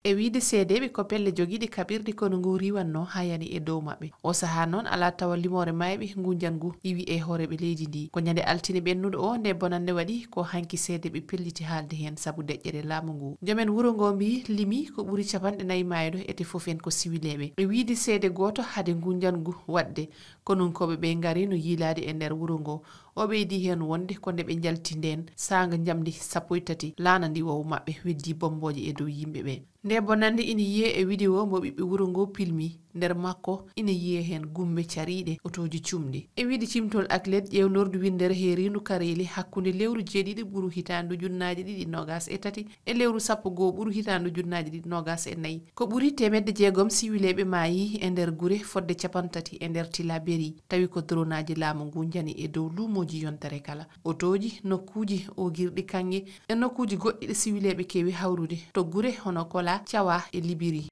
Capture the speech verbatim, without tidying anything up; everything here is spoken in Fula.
E wiyde seedeeɓe, ko pelle jogiiɗe kaɓirɗe konu ngu riiwatnoo haa yani e dow maɓɓe. O sahaa noon alaa tawa limoore maayɓe nguunjan ngu iwi e hooreeɓe leydi ndi. Ko ñande altine ɓennuɗo o nde bonannde waɗi, ko hanki seedeeɓe pelliti haalde heen sabu deƴƴere laamu ngu. Joomen wuro ngo mbiyi limi ko ɓuri capanɗe nayi maayɗo, ete fof en ko siwileeɓe. E wiyde seede gooto, hade nguunjan ngu waɗde, konunkooɓe ɓe ngari no yiilaade e nder wuro ngo. O ɓeydi heen wonde ko nde ɓe njalti ndeen, saanga njamndi sappo e tati, laana ndi wow maɓɓe weddi bommbooje e dow yimɓe ɓe. Nde bonannde ina yiyee e vidéo mbo ɓiɓɓe wuro ngo pilmi. Nder makko ina yiyee heen gumme cariiɗe, otooji cumɗi. E wiyde cimtol Aklet, ƴeewnordu winndere heeriindu kareeli hakkunde lewru jeeɗiɗi ɓuru hitaande ujunnaaje ɗiɗi noogaas e tati e lewru sappo goo ɓuru hitaande ujunnaaje ɗiɗi noogaas e nayi, ko ɓuri teemedde jeegom siwileeɓe maayi e nder gure fodde capanɗe tati e nder Tilaberi, tawi ko dronaaji laamu ngu njani e dow luumooji yontere kala. Otooji, nokkuuji oogirɗi kaŋŋe e nokkuuji goɗɗi ɗe siwileeɓe keewi hawrude to gure hono Kola, Cawa e Libiri.